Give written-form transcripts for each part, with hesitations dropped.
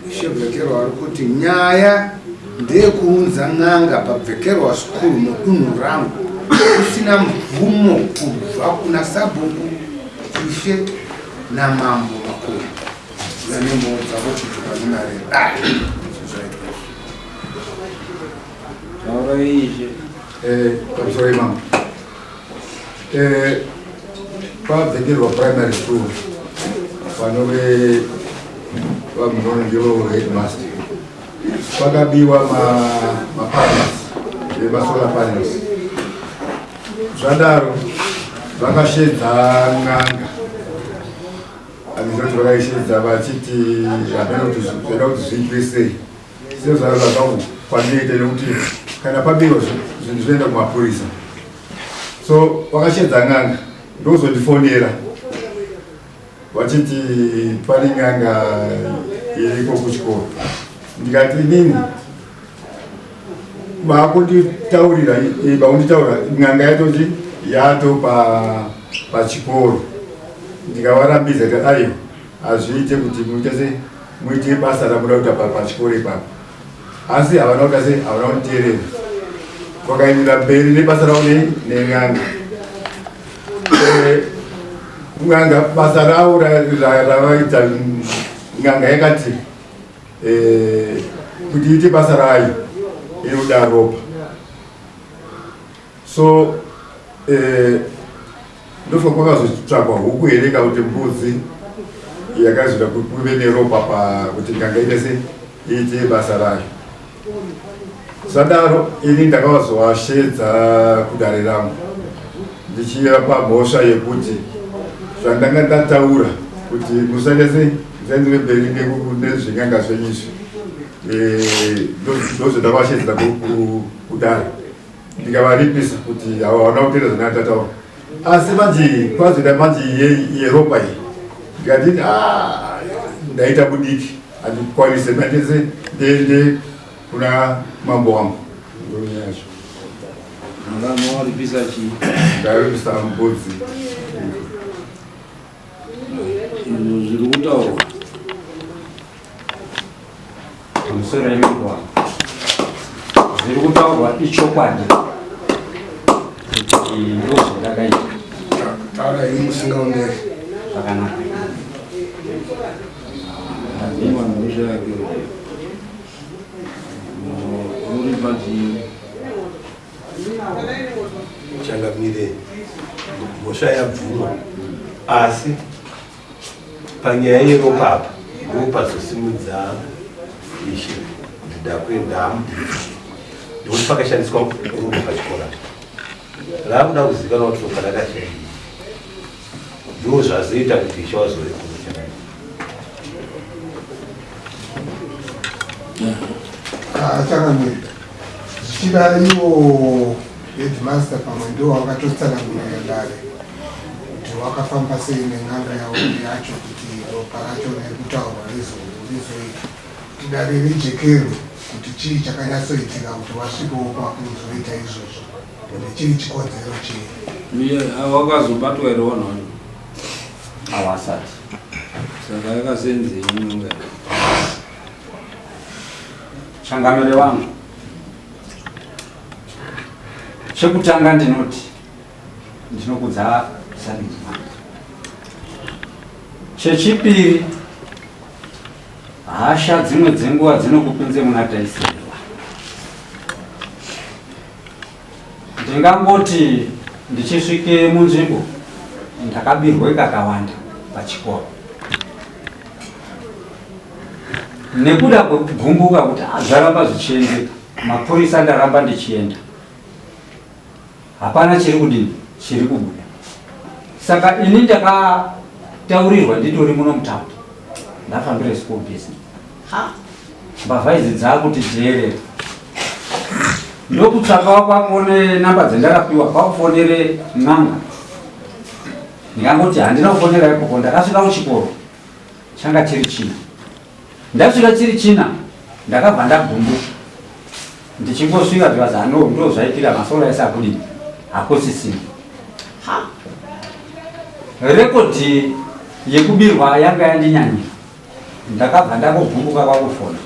Ishe Bvekerwa vari kuti nyaya ndeyekuunza n'anga paBvekerwa School mudunhu rangu kusina mvumo kubva kuna sabhuku, ishe namambo makuru vanemhoo dzavo kuti pane dare zvaitwa. Taurai ishe. Pamusoro imambo. Pabvekerwa primary school panove vamunono ndivo headmaster pakabiwa mapanels emasolar panels. Zvadaro vakashedza n'anga, handizoti vakaishedza vachiti hameno kuti zvaida kuti zviitwe sei, sezvaro zvakangu kwandinoita nekuti kana pabiwa zvinhu zvinoenda kumapurisa. So vakashedza n'anga, ndozondifonera vachiti pane n'anga iriko kuchikoro. Ndikati inini vakunditaurira, vakunditaura n'anga yatoti yato pachikoro. Ndikavarambidza kuti aiwa, hazviite kuti muite se muite basa ramuda kuita pachikoro ipapo. Asi havana kuita se havana kunditeerera, vakaendera mberi nebasa ravo nen'anga. N'anga basa ravo ravaita, n'anga yakati kuti iite basa rayo inoda ropa. So ndofa kwakazotsvagwa huku here kana kuti mbudzi yakazoita kuve neropa kuti n'anga ite se iite basa rayo. Zvadaro ini ndakazovashedza kudare rangu ndichivapa mhosva yekuti zvandanga ndataura kuti musaite sei, musaendere mberi nezvenyanga zvenyu izvi. Ndozvandavashedza kudare, ndikavaripisa kuti hawana kutenda zvandanga ndataura. Asi manje kwazoita manje yeropa iyi, ndikati ndaita budiki, handikwanise mandese ndiende kuna mambo wangu. Ndonyaya yacho. Mawaripisa chii? Ndaripisa mbudzi. Izvo zviri kutaurwa pamusoro yemigwagwa, zviri kutaurwa ichokwadi kuti ndozvandakaita. Taura imi musingaomberi. Zvakanaka. Ndabvuma mhosva yake. Uripa chii? Changamire, mhosva yabvumwa, asi panyaya yeropa apa ndopazosimudza ishe kuti ndakuenda amudiki, nekuti pakashandiswa ropa pachikoro apa, raakuda kuzivikanwa kuti ropa rakashai, ndo zvazoita kuti ishe wazove kuno. Changamire. Changamire, zvichida ivo headmaster pamwe ndo vakatotsanangurira dare kuti wakafamba sei nen'anga yavo yacho kuti ropa racho riri kutaurwa rizoita kuti dare rijekerwe kuti chii chakanyatsoitika kuti vasvikewo pakuzoita izvozvo, ende chiri chikonzero chii. Uye wakazobatwa here vanhu vacho? Havasati. Saka yakasenzei n'anga? Changamire wangu, chekutanga ndinoti ndinokudza sadunhu wangu. Chechipiri, hasha dzimwe dzenguva dzinokupinze muna taisireva. Ndingangoti ndichisvike munzvimbo ndakabirwe kakawanda pachikoro nekuda kwekugumbuka kuti zvaramba zvichiendeka, mapurisa ndaramba ndichienda, hapana chiri kudini chiri kubuda. Saka ini ndakataurirwa nditori muno mutaundi, ndafambira school business, mbavha idzi dzakuti dheerera. Ndokutsvakawo kwakone namba dzandakapiwa, kwakufonere n'anga. Ndikangoti handina kufonera ikoko, ndakasvika kuchikoro changa chiri China. Ndasvika chiri China, ndakabva ndagumbuka. Ndichingosvika zvikanzi ano ndo zvaitira masoro ese akudini hakusisina. Rekodhi yekubirwa yanga yandinyanyira. Ndakabva ndangogumbuka kwakufona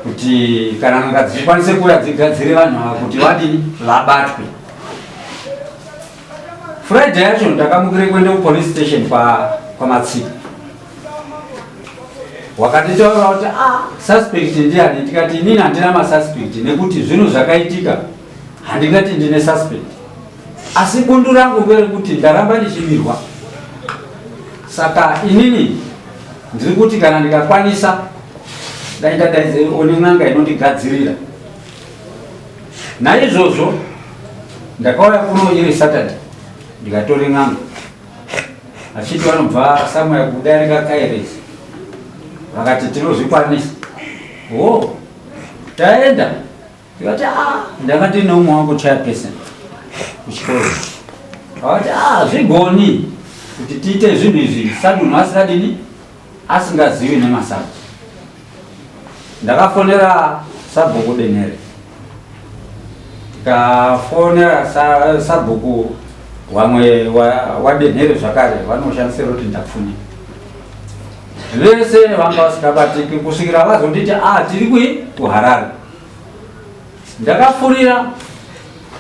kuti kana n'anga dzichikwanise kuuya dzigadzire vanhu ava kuti vadini vabatwe. Friday yacho ndakamukire kuenda kupolice station kwaMatsika. Wakatitaura kuti ah, suspect ndiani? Ndikati inini handina masuspect nekuti zvinhu zvakaitika handingati ndine suspect, asi bundu rangu ngerekuti ndaramba ndichibirwa, saka inini ndiri kuti kana ndikakwanisa dai ndadaidze one n'anga inondigadzirira. Naizvozvo ndakauya kuno iri Saturday ndikatore n'anga, achiti vanobva somewhere kudarika Kairesi, vakati tinozvikwanisa. Oh, taenda ndikati ah, ndanga ndine umwe wangu chairperson kuchikoro, vakati ah, zvigoni kuti tiite zvinhu izvi sadunhu asingadini, asingazivi nemasaji. Ndakafonera sabhuku Denhere, tikafonera sabhuku vamwe waDenhere zvakare vanoshandisira kuti Ndapfuni, vese vanga vasingabatiki kusvikira vazonditi a tiri kui kuHarare. Ndakafurira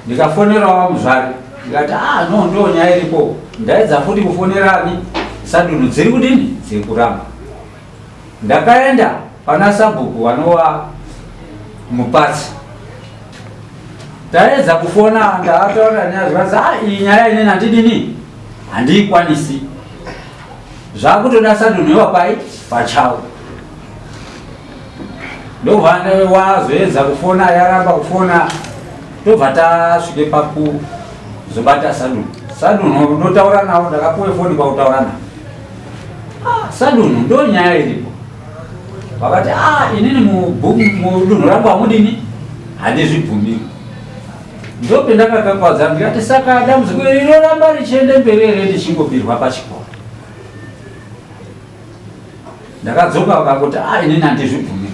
ndikafonerawo vaMuzvari, ndikati a no, ndo nyaya iripo. Ndaedza futi kufonerani sadunhu, dziri kudini, dziri kuramba. Ndakaenda pana sabhuku vanova Mupatsi, taedza kufona, ndataura nyaya, zvikanzi a iyi nyaya inini handidini, handiikwanisi, zvakutoda sadunhu iwapai pachawo. Ndobva wazoedza kufona, yaramba kufona, tobva tasvike pakuzobata sadunhu. Sadunhu ndotaura navo, ndakapuwe foni kwakutaura navo. Ah, sadunhu, ndo nyaya iripo. Vakati ah, inini mudunhu rangu hamudini, handizvibvumiri. Ndopendakakakwadza ndikati saka dambudziko iri rinoramba richiende mberi here ndichingobirwa pachikoro? Ndakadzoka, vakangoti ah, inini handizvibvumiri.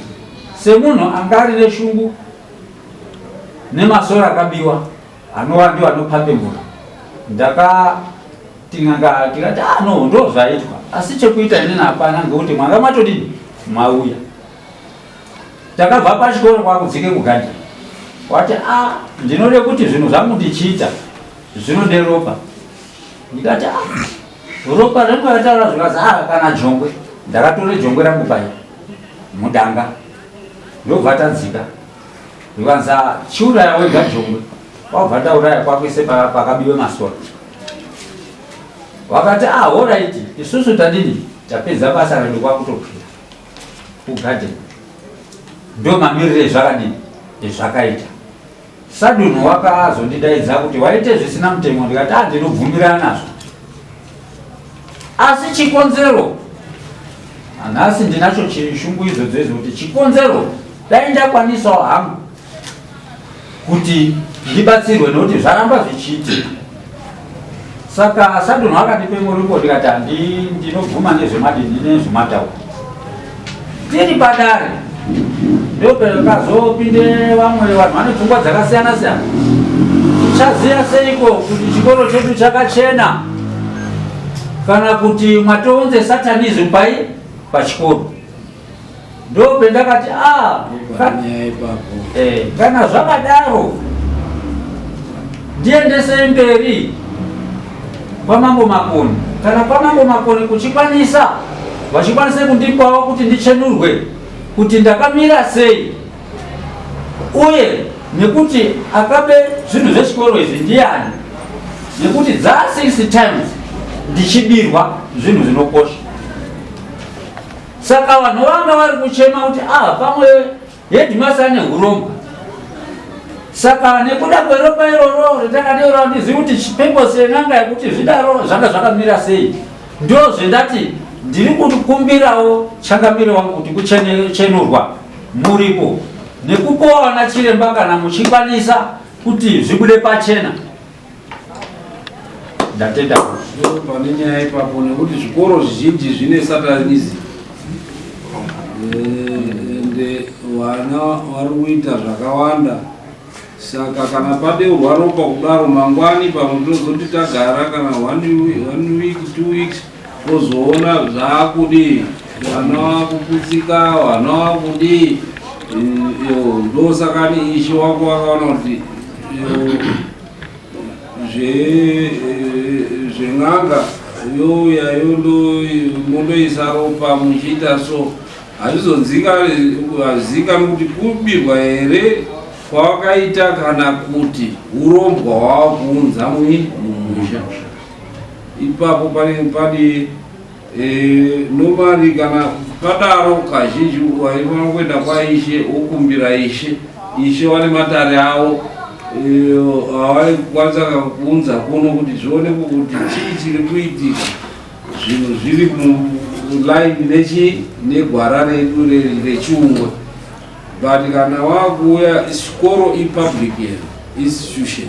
Semunhu anga ari neshungu nemasoro akabiwa anova ndiwo anopambe mvura, ndakati n'anga, tikati ah, no, ndo zvaitwa, asi chekuita inini hapana ngekuti mwanga matodini mauya. Takabva pachikoro kwakudzike kugadheni, wati a ndinode kuti zvinhu zvangu ndichiita zvinode ropa. Ndikati a ropa rangu rataura, zvikazi a kana jongwe. Ndakatore jongwe rangu pai mudanga, ndobva tadzika, zvikanzi "Ah, chiuraya wega jongwe." Wabva tauraya kwakuise pakabiwe masora. Wakati ah, alright, isusu tadini, tapedza basa redu, kwakutokwira kugadheni. Ndo mamiriro ezvakadini ezvakaita. Sadunhu wakazondidaidza kuti waite zvisina mutemo, ndikati ah, ndinobvumirana nazvo, asi chikonzero nhasi ndinacho chishungu idzodzo idzo kuti chikonzero dai ndakwanisawo hangu kuti ndibatsirwe nekuti zvaramba zvichiitika. Saka sadunhu akandipe muripo, ndikati handi, ndinobvuma nezvemadini nezvematauro. Tiri padare ndopakazopinde vamwe vanhu vane pfungwa dzakasiyana siyana. Tichaziva seiko kuti chikoro chedu chakachena kana kuti mwatounze satanism pai pachikoro? Ndopendakati ah, Panyaya ipapo. Kana zvakadaro ndiendesei mberi kwaMambo Makoni. Kana kwaMambo Makoni kuchikwanisa, vachikwanise kundipawo kuti ndichenurwe kuti ndakamira sei, uye nekuti akabe zvinhu zvechikoro izvi ndiani, nekuti dza 6 times ndichibirwa zvinhu zvinokosha. Saka vanhu vanga vari kuchema kuti ah, pamwe headmaster ane hurombwa. Saka nekuda kweropa iroro retakadeura, handizivi kuti chipurpose yen'anga yekuti zvidaro zvanga zvakamira sei. Ndo zvendati ndiri kukumbirawo changamire wangu kuti kuchenurwa muripo nekupowa vana chiremba kana muchikwanisa kuti zvibude pachena. Ndatenda. Ndo pane nyaya ipapo nekuti zvikoro zvizhinji zvine satanism, ende vana vari kuita zvakawanda. Saka kana padeurwa ropa kudaro, mangwani pamwe tinozoti tagara kana one week, 2 weeks. Wozoona zvaakudii, vana vakuputsika, vana vakudii. Ndosakani ishe wako wakaona kuti zven'anga youya mondoisa ropa muchiita so hazvizozivikanwi kuti kubirwa here kwawakaita kana kuti urombwa wawakuunza mumusha ipapo pane pane e, normally kana padaro kazhinji waifanira kuenda kwaishe wokumbira ishe ishe wane matare avo havaikwanisa eh, kuunza kuno kuti zvionekwe kuti chii chiri kuitika zvinhu zviri mulaini nechi negwara redu rechiumwe but kana wakuuya chikoro ipublic institution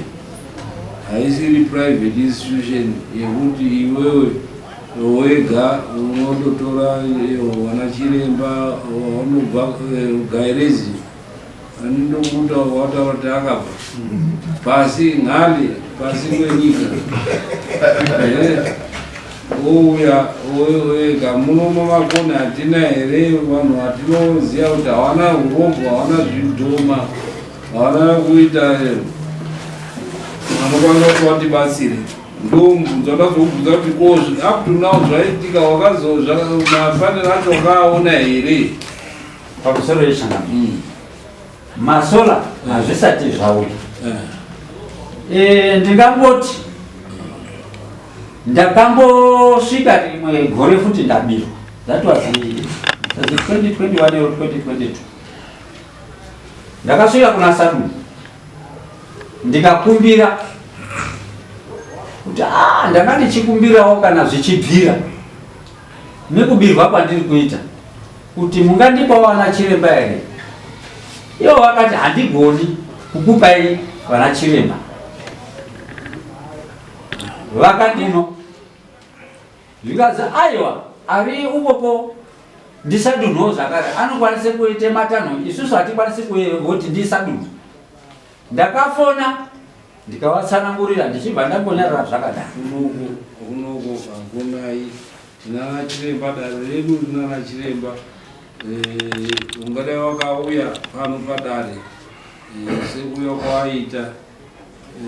haisiri private institution yekuti iwewe wega unondotora wana chiremba wanobva gairezi anondokuta wataura kuti akabva pasi nhali pasi kwenyika wouya wega muno mumakoni hatina here vanhu vatinoziva kuti hawana urombo hawana zvidhoma Havana kuita vanokwanisa kuti vatibatsire ndomubvunza ndazokubvunza kuti ko up to now zvaitika wakazomapanel acho wakaaona here pamusoro yeshangano mm. masola hazvisati zvauya eh. Eh, ndingangoti ndakambosvika rimwe gore futi ndabirwa that was 2021 or 2022 Ndakasvika kuna Sadunhu ndikakumbira kuti ah, ndanga ndichikumbirawo kana zvichibvira nekubirwa kwandiri kuita kuti mungandipawo vana chiremba here? Ivo vakati handigoni kukupai vana chiremba. Vakandino zvikanzi aiwa ari ukoko ndisadunhuwo zvakare anokwanisa kuita matanho isusu hatikwanisi kuti ndisadunhu ndakafona ndikavatsanangurira ndichibva ndangonyarara zvakadaro kunoku kunoku hakunai tinana chiremba dare redu rinana chiremba eh, ungadai wakauya pano padare eh, sekuuya kwawaita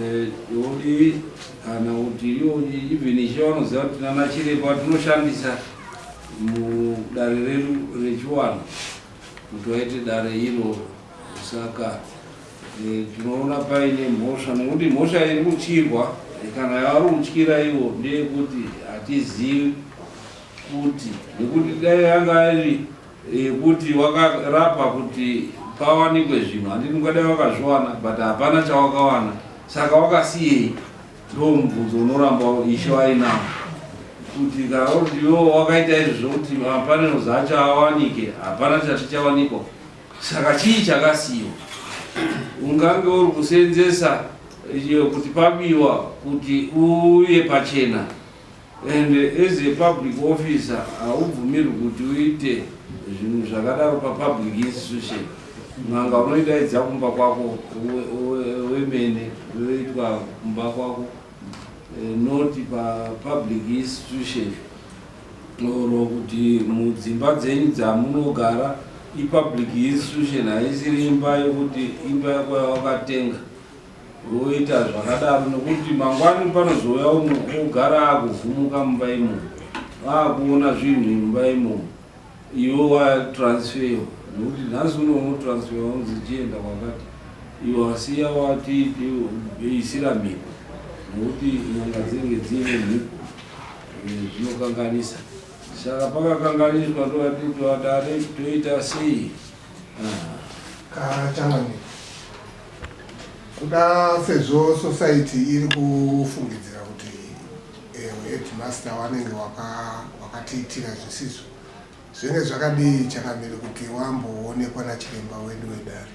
eh, yodii kana kuti ivo even ishe vanoziva kuti tinana chiremba tinoshandisa mudare redu rechiwanhu kuti vaite dare iroro saka eh, tinoona paine mhosva nekuti mhosva iri kutyirwa eh, kana yavari kutyira ivo ndeyekuti hatizivi kuti nekuti dai yanga iri yekuti wakarapa kuti pawanikwe zvinhu handiti ungadai wakazviwana but hapana chawakawana saka wakasiyei Ndomubvunzo unoramba ishe wainawo kuti kana uri iwo wakaita izvo zvokuti mapanels acho awanike hapana chati chawanikwa saka chii chakasiyiwa ungange uri kuseenzesa kuti pabiwa kuti uye pachena And as a public officer haubvumirwi kuti uite zvinhu zvakadaro papublic institution. N'anga unoidaidza kumba kwako wemene yoitwa kumba kwako eh, not papublic institution or kuti mudzimba dzenyu dzamunogara ipublic institution haisiri imba yokuti imba yako yawakatenga Woita zvakadaro nokuti mangwani panozouya umwe ogara akuvhumuka mumba imomo akuona zvinhu mumba imomo iwe watransferwa nokuti nhasi uno unotransferwa unzi chienda kwakati iwe wasiya watiisira mhiko nokuti nyanga dzinenge dziine mhiko eh, zvinokanganisa saka pakakanganiswa ndovati toadare toita sei ah. Kachangamire Kuda sezvo society iri kufungidzira kuti eh, headmaster wanenge wakatiitira zvisizvo zvinenge zvakadii changamire kuti wamboonekwa nachiremba wedu wedare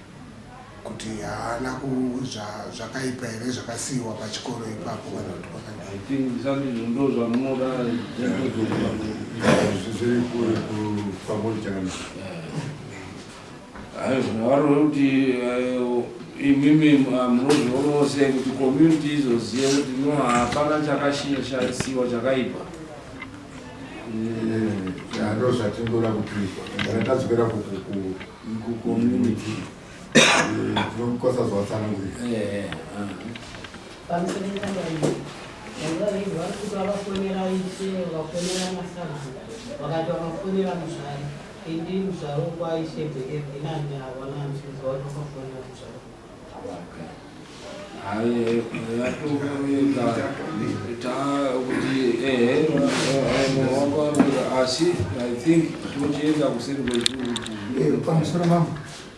kuti haana zvakaipa here zvakasiyiwa pachikoro ipapo kana kuti kwakadii ndozvamunoda zviri kure pamuri changamire Vari kuti eh, imimi ah, munozvionawo sei kuti community izozive kuti no hapana chakashiyasiwa chakaipa. Ndo zvatinoda kuti kana tadzokera kucommunity tinokwanisa zvatsanangurira. Pamusoro pevanhu vari kuti vakafonera ishe, vakafonera masabhuku, vakati vakafonera muzvari. Indi muzvari wokwaishe Bhekerginani havana anzvinzwa kuti vakafonera muzvari. Hayi, kuti ehe, asi I think tochienda kuseri kwe. Pamusoro mambo,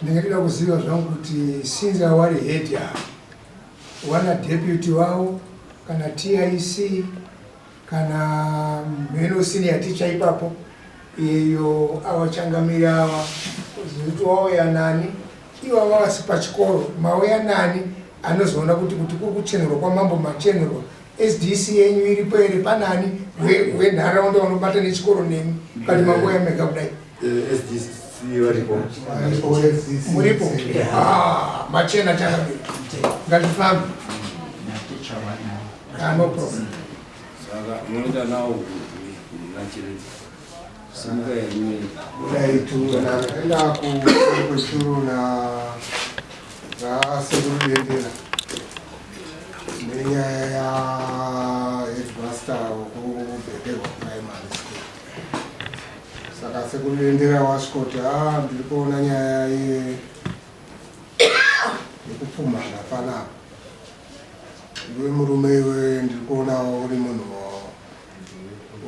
ndingatida kuziva zvangu kuti since awari head ava, wana deputy wavo kana TIC kana mheno senior teacher ipapo, iyo avachangamiri ava kuti wauya nani, ivava vasi pachikoro mauya nani, anozoona kuti kuri kuchenurwa kwamambo, machenurwa, SDC yenyu iripo here, panani wenharaunda vanobata nechikoro nemi, kati mangoya mega kudai? SDC varipo. Muripo? Ah, machena changamiri, ngatifambe. Ah, no problem. Saka munoenda nawo nachiremba, simuka yenyu. Daitu enda kwechuru na rasekuru Dendera nenyaya yaheadmaster wekubhekerwa primary school. Saka sekuru Dendera wasvikoti, a ndiri kuona nyaya yekupumhana panapa. Iwe murume iwe, ndiri kuona uri munhu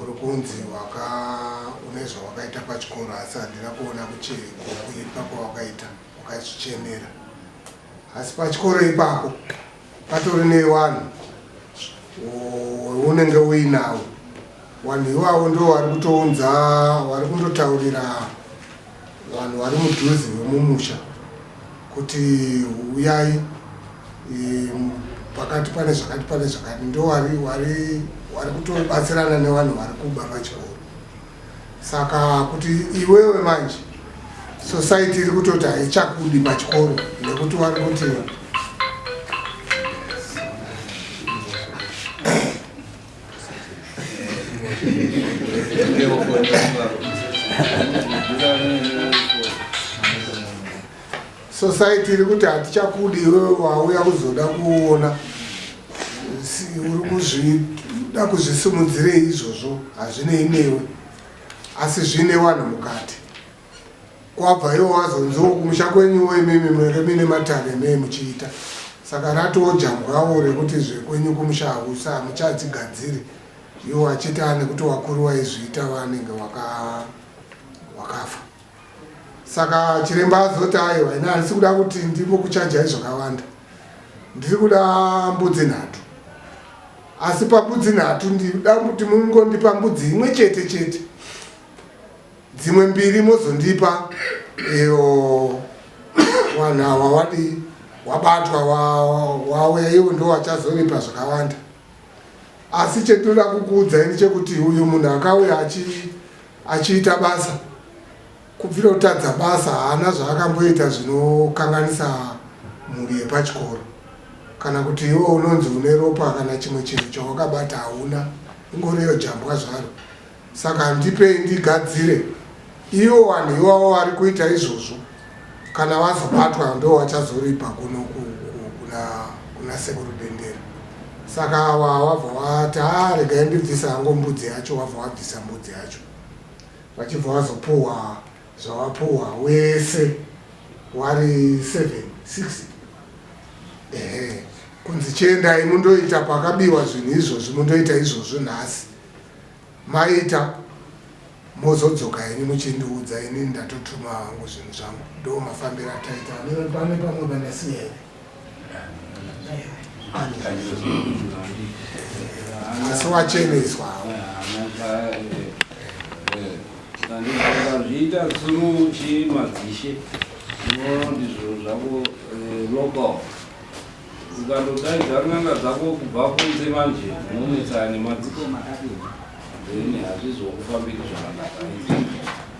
uri kunzi waka une zvawakaita pachikoro, asi handina kuona kuipa kwawakaita, wakazvichenera. Asi pachikoro ipapo patori nevanhu unenge uinawo. Vanhu ivavo ndo vari kutounza, vari kundotaurira vanhu vari mudhuze vemumusha kuti uyai, pakati pane zvakati, pane zvakati. Ndo vari kutobatsirana nevanhu vari kuba pachikoro. Saka kuti iwewe manje, society iri kutoti haichakudi pachikoro nekuti vari kuti society iri kuti hatichakudi. Iwewe wauya kuzoda kuona, uri kuzvida kuzvisimudzirei izvozvo, hazvinei newe, asi zvine vanhu mukati. Kwabva iwo wazonziwo kumusha kwenyuwo imimi munenge muine matare mee muchiita. Saka ratojambwawo rekuti zvekwenyu kumusha hausa hamuchadzigadziri. Iwo achiti nekuti wakuru waizviita vanenge wakafa. Saka chiremba azoti, aiwa, ine handisi kuda kuti ndimbokuchajai zvakawanda, ndiri kuda mbudzi 3. Asi pambudzi 3 ndida kuti mungondipa mbudzi imwe chete chete, dzimwe mbiri mozondipa iyo vanhu ava wadi wabatwa wauya, iwo ndo wachazoripa zvakawanda. Asi chendinoda kukuudzai ndechekuti uyu munhu akauya achiita basa, kubvira kutadza basa haana zvaakamboita zvinokanganisa mhuri yepachikoro, kana kuti iwe unonzi une ropa kana chimwe chinhu chawakabata hauna, ingoriyo jambwa zvaro. Saka ndipei ndigadzire. Ivo vanhu ivavo vari kuita izvozvo, kana vazobatwa ndo vachazoripa kuno kuna sekuru Dendera. Saka ava wabva vati, a regai ndibvisa hangu mbudzi yacho. Wabva wabvisa mbudzi yacho, vachibva vazopuhwa zvavapuhwa wese wari 7 6, ehe, kunzi chiendai mundoita pakabiwa zvinhu izvozvi, mundoita izvozvo nhasi, maita mozodzoka henyu muchindiudza. Inini ndatotuma hangu zvinhu zvangu. Ndo mafambiro ataita. Pane pamwe pandasiya here? Asi wacheneswa hawo. Ukazviita through chimadzishe, unoona kuti zvinhu zvako local. Ukandodaidza n'anga dzako kubva kunze manje, unonetsana nemadzishe, then hazvizokufambiri zvakanaka.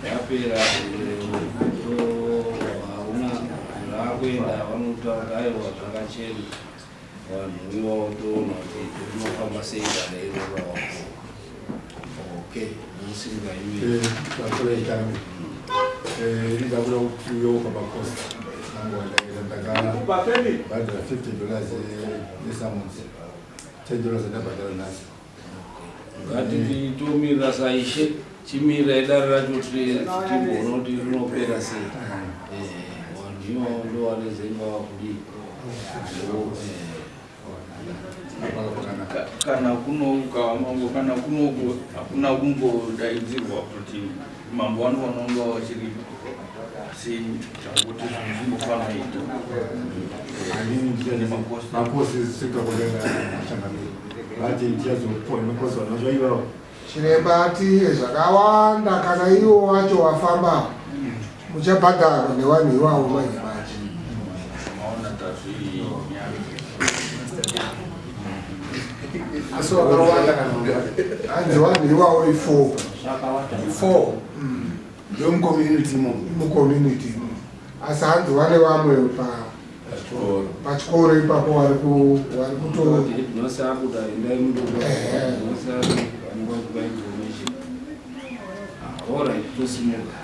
Yapera, hauna raakuenda, vanotaura kuti aiwa, zvakachena. Vanhu iwawo toona kuti rinofamba sei dare iroro rawako. Okay. Okay, musimuka imi. Ndakuda kuyoka pakosi ndakabhadhara $50 yesummons, $10 ndabhadhara nhasi. Ngatitomirira saishe, chimirirai dare racho timboona kuti rinopera sei. Vanhu ivavo ndo vanezenge vakudii. Kana kunoku mambo, kana kunoku hakuna kumbodaidzirwa kuti mambo vanofanira kunge vachiripo, asi chakuti zvinhu zvimbofanoita. Makosi sekakulenga changamire vati ndichazopuwa nemakosi vanhu vacho ivavo. Chiremba ati zvakawanda, kana iwo wacho wafamba muchabhadharwa nevanhu ivavo manje manje. Maona tazvinyanya. Asi wakawanda kana hanzi vanhu ivavo i4. Four ndomucommunity imomo? Mucommunity, asi hanzi vane vamwe pachikoro ipapo vari kuto Headmaster akuda endai mundopa headmaster anenge achipa information. Alright, tosimuka.